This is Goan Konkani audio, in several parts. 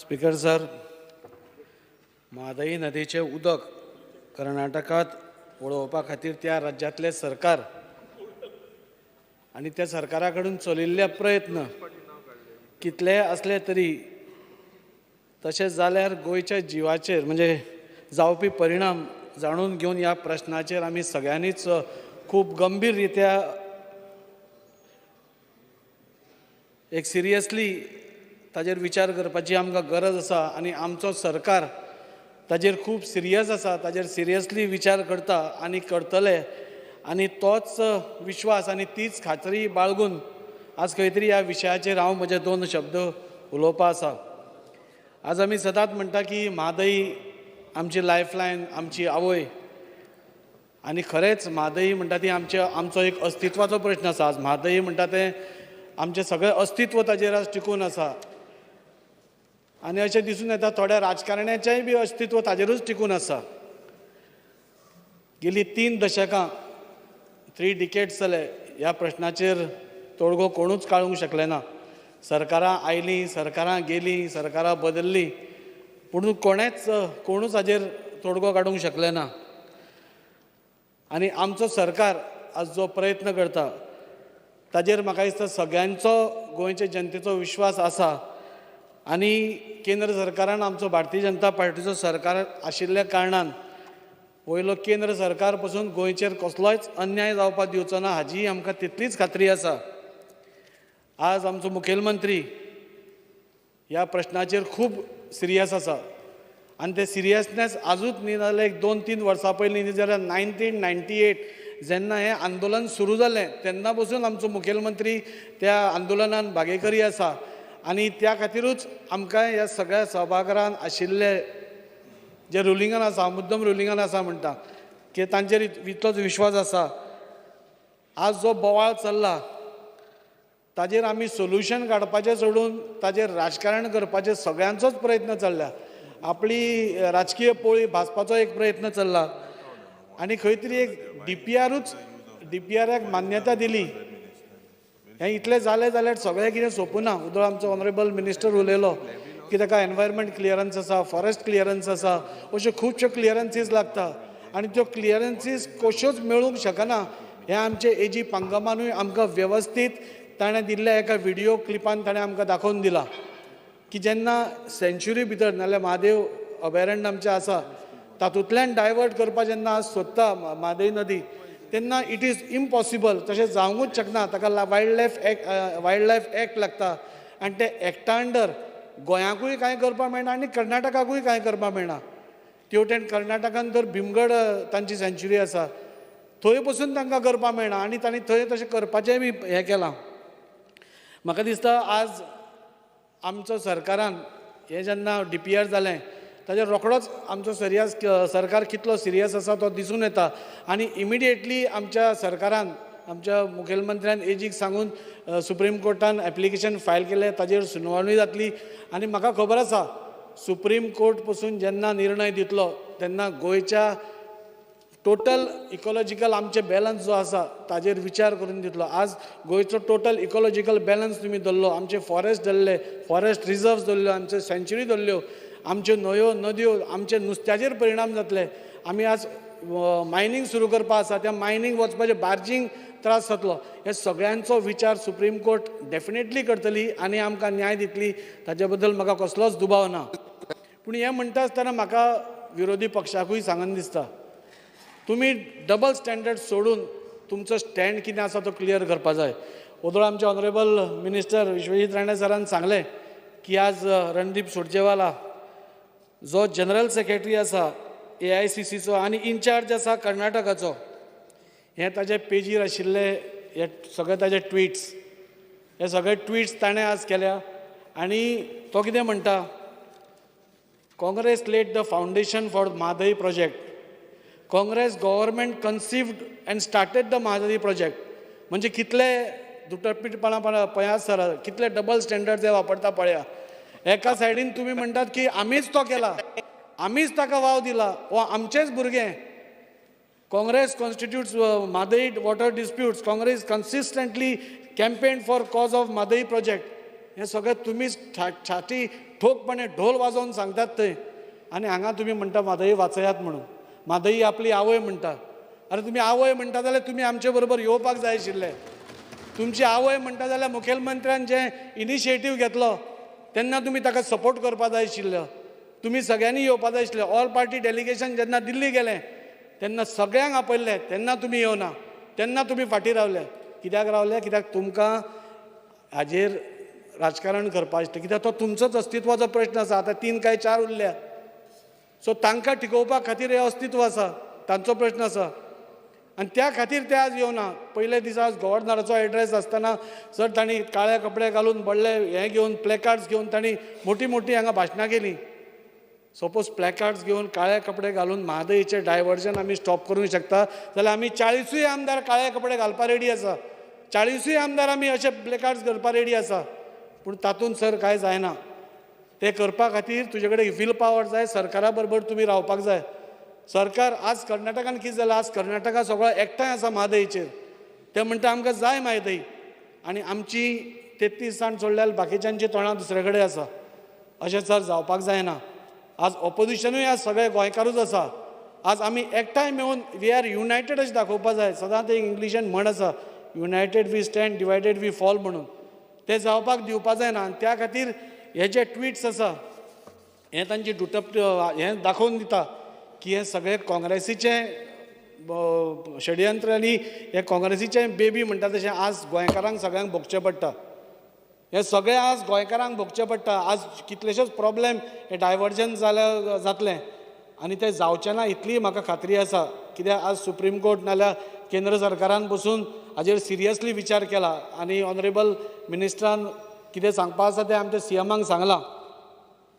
स्पीकर सर, म्हादई नदीचें उदक कर्नाटकांत वळोवपा खातीर त्या राज्यांतलें सरकार आनी त्या सरकारा कडून चलिल्ले प्रयत्न कितलेय आसले तरी तशें जाल्यार गोंयच्या जिवाचेर म्हणजे जावपी परिणाम जाणून घेवन ह्या प्रश्नाचेर आमी सगळ्यांनीच खूब गंभीर रित्या एक सिरियसली ताजेर विचार करपाची आमकां गरज आसा आनी आमचो सरकार ताजेर खूब सिरियस आसा, ताजेर सिरियसली विचार करता आनी करतले आनी तोच विश्वास आनी तीच खात्री बाळगून आज खंय तरी ह्या विशयाचेर हांव म्हजे दोन शब्द उलोवपा आसा. आज आमी सदांच म्हणटा की म्हादई आमची लायफलायन, आमची आवय आनी खरेंच म्हादई म्हणटा ती आमचो एक अस्तित्वाचो प्रश्न आसा. आज म्हादई म्हणटा तें आमचें सगळें अस्तित्व ताजेर आज टिकून आसा आनी अशें दिसून येता थोड्या राजकारण्याचेंय बी अस्तित्व ताजेरूच टिकून आसा. गेली 3 दशकां, 3 डिकेट्स जाले ह्या प्रश्नाचेर तोडगो कोणूच काडूंक शकले ना. सरकारां आयलीं, सरकारां गेलीं, सरकारां बदल्लीं, पूण कोणूच हाजेर तोडगो काडूंक शकले ना. आनी आमचो सरकार आज जो प्रयत्न करता ताजेर म्हाका दिसता सगळ्यांचो गोंयचे जनतेचो विश्वास आसा आनी केंद्र सरकारान आमचो भारतीय जनता पार्टीचो सरकार आशिल्ल्या कारणान वयलो केंद्र सरकार पसून गोंयचेर कसलोच अन्याय जावपाक दिवचो ना हाजी आमकां तितलीच खात्री आसा. आज आमचो मुखेलमंत्री ह्या प्रश्नाचेर खूब सिरियस आसा आनी ते सिरियसनेस आजूच न्ही जाल्यार एक 2-3 वर्सां पयलीं न्ही जाल्यार 1998 जेन्ना हें आंदोलन सुरू जालें तेन्ना पसून आमचो मुखेलमंत्री त्या आंदोलनान भागेकरी आसा आनी त्या खातीरूच आमकां ह्या सगळ्या सभाघरान आशिल्ले जे रुलिंगान आसा, मुद्दम रुलिंगान आसा म्हणटा की तांचेर इतलोच विश्वास आसा. आज जो बोवाळ चल्ला ताजेर आमी सोल्युशन काडपाचें सोडून ताजेर राजकारण करपाचें सगळ्यांचोच प्रयत्न चल्ला. आपली राजकीय पोळी भाजपाचो एक प्रयत्न चल्ला आनी खंय तरी एक डीपीआराक मान्यता दिली. हें इतलें जालें जाल्यार सगळें कितें सोंपुना. उदळ आमचो ऑनरेबल मिनिस्टर उलयलो की ताका एनवायरमेंट क्लियरन्स आसा, फॉरेस्ट क्लियरन्स आसा, अश्यो खुबश्यो क्लियरन्सीज लागता आनी त्यो क्लियरन्सीज कश्योच मेळूंक शकना. हें आमचें एजी पांगमानूय आमकां वेवस्थीत ताणें दिल्ल्या एका व्हिडियो क्लिपान ताणें आमकां दाखोवन दिलां की जेन्ना सेंच्युरी भितर नाल्यार म्हादेव अभयारण्य आमचें आसा तातूंतल्यान डायवर्ट करपा जेन्ना आज सोदता म्हादय नदी तेन्ना it is impossible, तशें जावंकूच शकना. ताका वायल्ड लायफ एक्ट लागता आनी ते एक्टा अंडर गोंयाकूय कांय करपाक मेळना आनी कर्नाटकाकूय कांय करपाक मेळना. ते वटेन कर्नाटकान तर भीमगड तांची सेंच्युरी आसा थंय पसून तांकां करपाक मेळना आनी तांणी थंय तशें करपाचेंय बी हें केलां. म्हाका दिसता आज आमचो सरकारान हें जेन्ना डीपीआर जालें ताजेर रोखडोच आमचो सिरियस सरकार कितलो सिरियस आसा तो दिसून येता आनी इमिडिएटली आमच्या सरकारान आमच्या मुखेलमंत्र्यान एजीक सांगून सुप्रीम कोर्टान एप्लिकेशन फायल केलें, ताजेर सुनावणी जातली आनी म्हाका खबर आसा सुप्रीम कोर्ट पसून जेन्ना निर्णय दितलो तेन्ना गोंयच्या टोटल इकोलॉजिकल आमचे बॅलन्स जो आसा ताजेर विचार करून दितलो. आज गोंयचो टोटल इकोलॉजिकल बॅलन्स तुमी धरलो, आमचे फॉरेस्ट धरले, फॉरेस्ट रिजर्व्स धरल्यो, आमच्यो सँच्युरी धरल्यो, आमच्यो न्हंयो नदयो, आमचे नुस्त्याचेर परिणाम जातले. आमी आज मायनींग सुरू करपा आसा, त्या मायनींग वचपाचें बार्जींग त्रास जातलो. हे सगळ्यांचो विचार सुप्रीम कोर्ट डेफिनेटली करतली आनी आमकां न्याय दितली, ताजे बद्दल म्हाका कसलोच दुबाव ना. पूण हें म्हणटा आसतना म्हाका विरोधी पक्षाकूय सांगन दिसता, तुमी डबल स्टँडर्ड सोडून तुमचो स्टँड कितें आसा तो क्लियर करपा जाय. ओदोळ आमचे ऑनरेबल मिनिस्टर विश्वजीत राणे सरान सांगलें की आज रणदीप सुरजेवाला जो जनरल सेक्रेटरी आसा AICCचो आनी इनचार्ज आसा कर्नाटकाचो, हें ताजे पेजीर आशिल्ले हे सगळे ताजे ट्विट्स, हे सगळे ट्विट्स ताणें आज केल्या आनी तो कितें म्हणटा, Congress laid the foundation for Mhadei project, Congress government conceived and started the Mhadei project. म्हणजे कितले दुटप्पीपणां पळयात सर, कितले डबल स्टँडर्ड ते वापरता पळया. एका सायडीन तुमी म्हणटात की आमीच तो केला, आमीच ताका वाव दिला, वा आमचेच भुरगे. Congress constitutes Mhadei water disputes, Congress consistently campaign for cause of Mhadei project. हें सगळें तुमीच छाती ठोकपणे ढोल वाजोवन सांगतात थंय. आनी हांगा तुमी म्हणटा म्हादई वाचयात म्हणून, म्हादई आपली आवय म्हणटा. अरे तुमी आवय म्हणटा जाल्यार तुमी आमचे बरोबर येवपाक जाय आशिल्ले. तुमची आवय म्हणटा जाल्यार मुखेलमंत्र्यान जें इनिशिएटीव घेतलो तेन्ना तुमी ताका सपोर्ट करपा जाय आशिल्लो. तुमी सगळ्यांनी येवपा जाय आशिल्लें. ऑल पार्टी डेलिगेशन जेन्ना दिल्ली गेलें तेन्ना सगळ्यांक आपयल्लें, तेन्ना तुमी येवना, तेन्ना तुमी फाटीं रावले. कित्याक रावले? कित्याक तुमकां हाजेर राजकारण करपा आसलें. कित्याक तो तुमचोच अस्तित्वाचो प्रश्न आसा. आतां 3 काय 4 उरल्या, सो तांकां टिकोवपा खातीर हें अस्तित्व आसा, तांचो प्रश्न आसा आनी त्या खातीर ते आज येवना. पयले दिसा आज गव्हर्नराचो एड्रेस आसतना सर तांणी काळे कपडे घालून व्हडले हें घेवन प्लेकार्ड्स घेवन तांणी मोटी मोटी हांगा भाशणां केलीं. सपोज प्लेकार्ड्स घेवन काळे कपडे घालून म्हादईचें डायवर्जन आमी स्टॉप करूंक शकता जाल्यार आमी 40 आमदार काळे कपडे घालपा रेडी आसा, 40 आमदार आमी अशे प्लेकार्ड्स करपा रेडी आसा. पूण तातूंत सर कांय जायना. ते करपा खातीर तुजे कडेन will power जाय, सरकारा बरोबर तुमी रावपाक जाय. सरकार आज कर्नाटकान कितें जालां, आज कर्नाटका सगळो एकठांय आसा म्हादईचेर. ते म्हणटा आमकां जाय म्हादई, आनी आमची 33 जाण सोडल्यार बाकीच्यांची तोंडां दुसरे कडेन आसा. अशें सर जावपाक जायना. आज ऑपोजिशनूय आज सगळे गोंयकारूच आसा. आज आमी एकठांय मेळून we are United अशें दाखोवपा जाय. सदांच एक इंग्लिशान म्हण आसा, united we stand divided we fall म्हणून. तें जावपाक दिवपा जायना. आनी त्या खातीर हे जे ट्विट्स आसा हें तांची दुटप हें दाखोवन दिता की हें सगळें काँग्रेसीचें षडयंत्र आनी हें काँग्रेसीचें बेबी म्हणटा तशें आज गोंयकारांक सगळ्यांक भोगचें पडटा. हें सगळें आज गोंयकारांक भोगचें पडटा. आज कितलेशेच प्रॉब्लेम हे डायवर्जन जाल्यार जातलें आनी तें जावचें ना इतली म्हाका खात्री आसा. कित्याक आज सुप्रीम कोर्ट नाल्यार केंद्र सरकारान बसून हाजेर सिरियसली विचार केला आनी ऑनरेबल मिनिस्टरान कितें सांगपा आसा तें आमच्या सीएमाक सांगलां.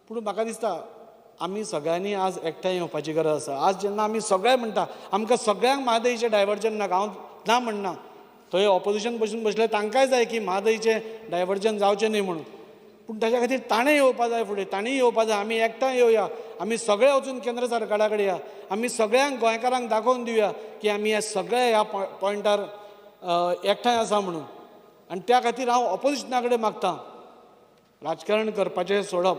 पूण म्हाका दिसता आमी सगळ्यांनी आज एकठांय येवपाची गरज आसा. आज जेन्ना आमी सगळे म्हणटा आमकां सगळ्यांक म्हादईचें डायवर्जन नाका, हांव ना म्हणना, थंय ऑपोजिशन बसून बसले तांकांय जाय की म्हादईचें डायवर्जन जावचें न्हय म्हणून. पूण ताच्या खातीर ताणें येवपा जाय फुडें, तांणी येवपा जाय. आमी एकठांय येवया, आमी सगळे वचून केंद्र सरकारा कडेन या, आमी सगळ्यांक गोंयकारांक दाखोवन दिवया की आमी हे सगळे ह्या पॉयंटार एकठांय आसा म्हणून. आनी त्या खातीर हांव ऑपोजिशना कडेन मागता राजकारण करपाचें सोडप.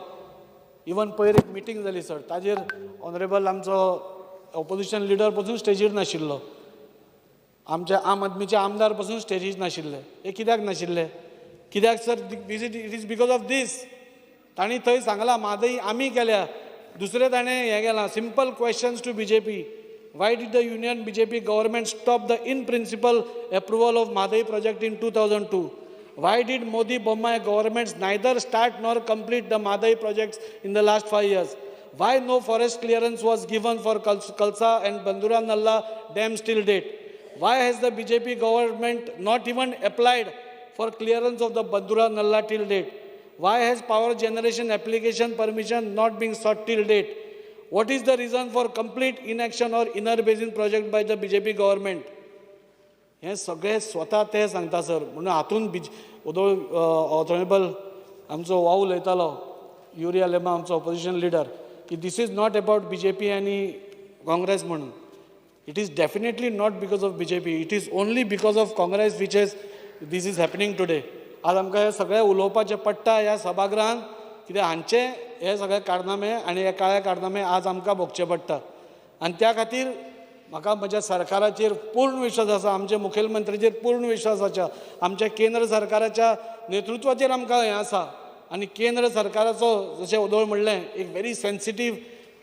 इवन पयर एक मिटींग जाली सर, ताजेर ऑनरेबल आमचो ऑपोजिशन लिडर पसून स्टेजीर नाशिल्लो, आमच्या आम आदमीचे आमदार पसून स्टेजीर नाशिल्ले. हे कित्याक नाशिल्ले? कित्याक sir, it is because of this. तांणी थंय सांगलां म्हादई आमी केल्या, दुसरें ताणें हें केलां. Simple questions to BJP, why did the union BJP government stop the in principle approval of Mhadei project in 2002? Why did Modi Bommai governments neither start nor complete the Mhadei projects in the last 5 years? Why no forest clearance was given for Kalsa and Bandura Nalla dams till date? Why has the BJP government not even applied for clearance of the Bandura Nalla till date? Why has power generation application permission not been sought till date? What is the reason for complete inaction or inner basin project by the BJP government? हें सगळें स्वता ते सांगता सर. म्हणून हातून बीज ओदोळ ऑनरेबल आमचो वाव उलयतालो युरी आलेमा आमचो ऑपोजिशन लिडर की this is not about BJP आनी काँग्रेस म्हणून. It is definitely not because of BJP, it is only because of Congress which is this is happening today. आज आमकां हें सगळें उलोवपाचें पडटा ह्या सभागृहान, कित्याक हांचे हे सगळे कारनामे आनी हे काळे कारनामे आज आमकां भोगचे पडटा. आनी त्या खातीर म्हाका म्हज्या सरकाराचेर पूर्ण विश्वास आसा, आमच्या मुखेलमंत्र्याचेर पूर्ण विश्वास आसा, आमच्या केंद्र सरकाराच्या नेतृत्वाचेर आमकां हें आसा. आनी केंद्र सरकाराचो जशें ओदोळ म्हणलें एक व्हेरी सेन्सिटीव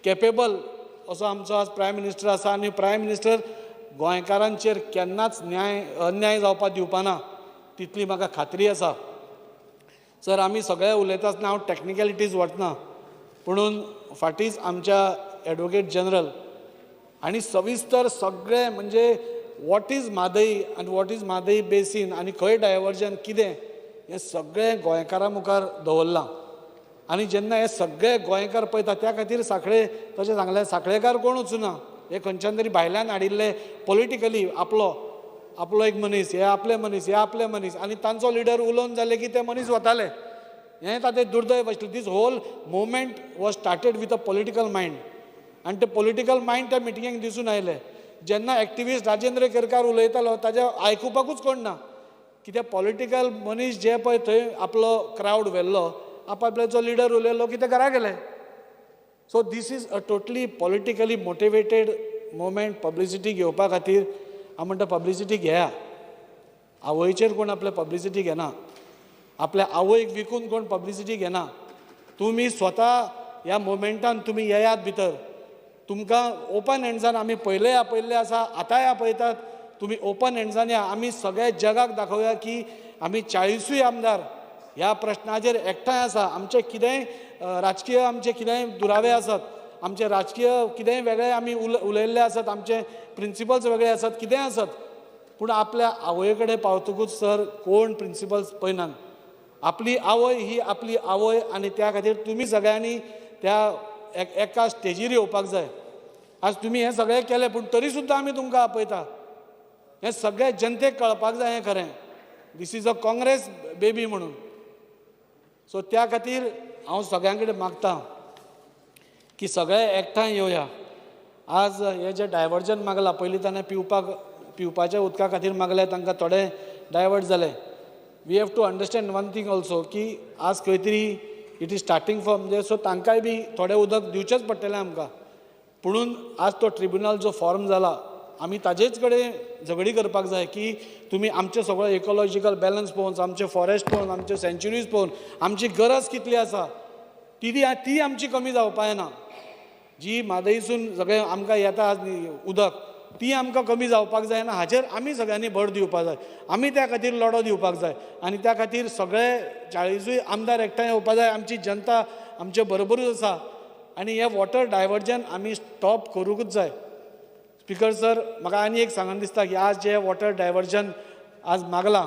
केपेबल असो आमचो आज प्रायम मिनिस्टर आसा. आनी प्रायम मिनिस्टर गोंयकारांचेर केन्नाच न्याय अन्याय जावपाक दिवपाना तितली म्हाका खात्री आसा. सर आमी सगळे उलयता आसतना हांव टॅक्निकलिटीज वतना, पुणून फाटींच आमच्या एडवोकेट जनरल आनी सविस्तर सगळें म्हणजे what is Mhadei आनी what is Mhadei basin आनी खंय डायवर्जन कितें हें सगळें गोंयकारां मुखार दवरलां. आनी जेन्ना हे सगळे गोंयकार पळयता त्या खातीर सांखळे तशें सांगलें सांखळेकार कोण वचुना, हे खंयच्यान तरी भायल्यान हाडिल्ले पॉलिटिकली आपलो आपलो एक मनीस, हे आपले मनीस, हे आपले मनीस, आनी तांचो लिडर उलोवन जाले की ते मनीस वताले. हें ताचें दुर्दैव आशिल्लें. This whole movement was started with a political mind आनी ते पॉलिटिकल मायंड त्या मिटिंगेक दिसून आयले. जेन्ना एक्टिविस्ट राजेंद्र केरकार उलयतालो ताजें आयकुपाकूच कोण ना. कित्याक पॉलिटिकल मनीस जे पळय थंय आपलो क्रावड व्हेल्लो, आपआपल्याचो लिडर उलयलो की ते घरा गेले. So this is a totally politically motivated movement. Publicity घेवपा खातीर. हांव म्हणटा, पब्लिसिटी घेया. आवयचेर कोण आपल्या पब्लिसिटी घेना, आपल्या आवयक विकून कोण पब्लिसिटी घेना. तुमी स्वता ह्या मुवमेंटान तुमी येयात भितर. तुमकां ओपन हँड्सान आमी पयलेय आपयल्ले आसा, आतांय आपयतात. तुमी ओपन हँड्सान या. आमी सगळ्या जगाक दाखोवया की आमी 40ूय आमदार ह्या प्रश्नाचेर एकठांय आसा. आमचे कितेंय राजकीय, आमचे कितेंय दुरावे आसत, आमचे राजकीय कितेंय वेगळे आमी उलयल्ले आसत, आमचे प्रिंसिपल्स वेगळे आसत, कितेंय आसत, पूण आपल्या आवय कडेन पावतकूच सर कोण प्रिंसिपल्स पळयनात. आपली आवय ही आपली आवय आनी त्या खातीर तुमी सगळ्यांनी त्या एका स्टेजीर येवपाक जाय. आज तुमी हें सगळें केलें, पूण तरी सुद्दां आमी तुमकां आपयता. हें सगळें जनतेक कळपाक जाय हें खरें, this is a Congress baby म्हणून. सो त्या खातीर हांव सगळ्यां कडेन मागता की सगळे एकठांय येवया. आज हें जें डायवर्जन मागलां, पयलीं ताणें पिवपाच्या उदका खातीर मागलें, तांकां थोडे डायवर्ट जाले. We have to understand one thing also की आज खंय तरी it is starting from there, so तांकांय बी थोडें उदक दिवचेंच पडटलें आमकां. पुणून आज तो ट्रिब्युनल जो फॉर्म जाला, आमी ताजेच कडेन झगडी करपाक जाय की तुमी आमचें सगळो इकोलॉजिकल बॅलन्स पळोवन, आमचे फॉरेस्ट पळोवन, आमचे सँच्युरीज पळोवन, आमची गरज कितली आसा ती ती आमची कमी जावपा जायना. जी म्हादयसून सगळें आमकां येता आज उदक, ती आमकां कमी जावपाक जायना. हाचेर आमी सगळ्यांनी भर दिवपाक जाय. आमी त्या खातीर लढो दिवपाक जाय आनी त्या खातीर सगळे 40ूय आमदार एकठांय येवपाक जाय. आमची जनता आमचे बरोबरूच आसा आनी हें वॉटर डायवर्जन आमी स्टॉप करूंकूच जाय. स्पिकर सर, म्हाका आनी एक सांगन दिसता की आज जें वॉटर डायवर्जन आज मागलां,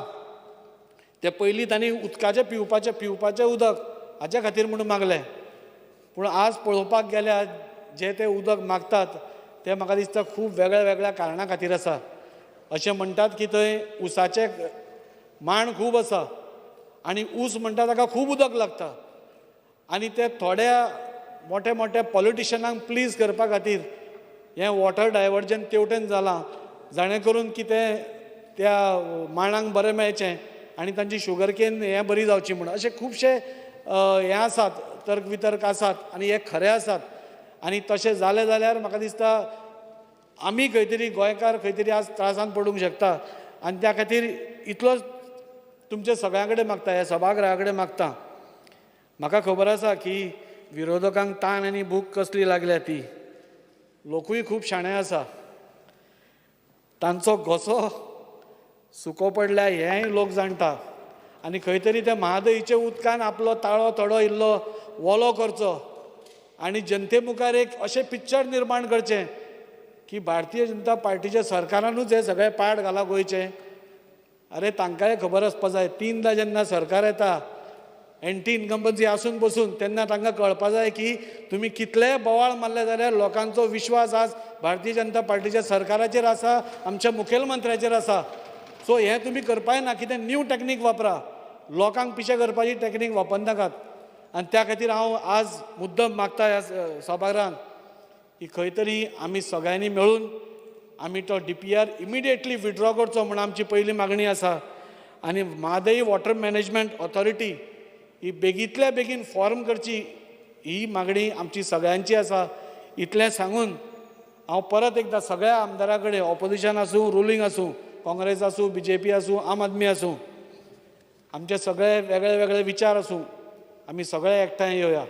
तें पयलीं तांणी उदकाचें पिवपाचें उदक हाच्या खातीर म्हणून मागलें, पूण आज पळोवपाक गेल्यार जें तें उदक मागतात तें म्हाका दिसता खूब वेगळ्या वेगळ्या कारणां खातीर आसा. अशें म्हणटात की थंय ऊसाचे माण खूब आसा आनी ऊस म्हणटा ताका खूब उदक लागता आनी ते थोड्या मोठे मोठे पॉलिटिशनांक प्लीज करपा खातीर हें वॉटर डायवर्जन तेवटेन जालां, जाणें करून की तें त्या माणांक बरें मेळचें आनी तांची शुगर केन हें बरी जावची म्हूण. अशे खुबशे हें आसात, तर्क वितर्क आसात आनी हे खरे आसात. आनी तशें जालें जाल्यार म्हाका दिसता आमी खंय तरी गोंयकार खंय तरी आज त्रासान पडूंक शकता. आनी त्या खातीर इतलोच तुमच्या सगळ्यां कडेन मागता, ह्या सभागृहा कडेन मागता. म्हाका खबर आसा की विरोधकांक ताण आनी भूक कसली लागल्या ती. लोकूय खूब शाणे आसा, तांचो घोसो सुको पडल्या हेंय लोक जाणटा आनी खंय तरी त्या महादयीच्या उदकान आपलो ताळो थोडो इल्लो ओलो करचो आनी जनते मुखार एक अशें पिक्चर निर्माण करचें की भारतीय जनता पार्टीच्या सरकारानूच हें सगळें पाड घालां गोंयचें. अरे तांकांय खबर आसपा जाय, तिनदां जेन्ना सरकार येता एंटी इनकम्बन्सी आसून बसून, तेन्ना तांकां कळपा जाय की तुमी कितलेय बोवाळ मारले जाल्यार लोकांचो विश्वास आज भारतीय जनता पार्टीच्या सरकाराचेर आसा, आमच्या मुखेलमंत्र्याचेर आसा. सो हें तुमी करपाय ना, कितें न्यू टॅक्नीक वापरा, लोकांक पिशें करपाची टॅक्नीक वापरनाकात. आनी त्या खातीर हांव आज मुद्दम मागता ह्या सभागृहांत की खंय तरी आमी सगळ्यांनी मेळून आमी तो DPR immediately withdraw करचो म्हूण आमची पयली मागणी आसा. आनी म्हादई वॉटर मॅनेजमेंट ऑथॉरिटी ही बेगींतल्या बेगीन फॉर्म करची ही मागणी आमची सगळ्यांची आसा. इतलें सांगून हांव परत एकदां सगळ्या आमदारां कडेन, ऑपोजिशन आसूं, रुलींग आसूं, काँग्रेस आसूं, BJP आसूं, आम आदमी आसूं, आमचे सगळे वेगळे वेगळे विचार आसूं, आमी सगळे एकठांय येवया,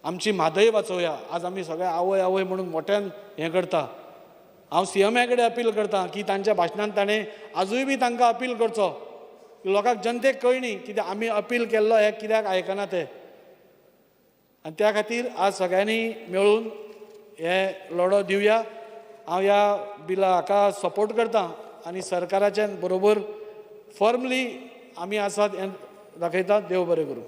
आमची म्हादय वाचोवया. आज आमी सगळे आवय आवय म्हणून मोठ्यान हें करता. हांव CMA कडेन अपील करता की तांच्या भाशणान ताणें आजूय बी तांकां अपील करचो, लोकांक जनतेक कळणी कित्याक आमी अपील केल्लो हें कित्याक आयकना ते. आनी त्या खातीर आज सगळ्यांनी मेळून हे लढो दिवया. हांव ह्या बिला हाका सपोर्ट करता आनी सरकाराच्या बरोबर फर्मली आमी आसात हें दाखयता. देव बरें करूं.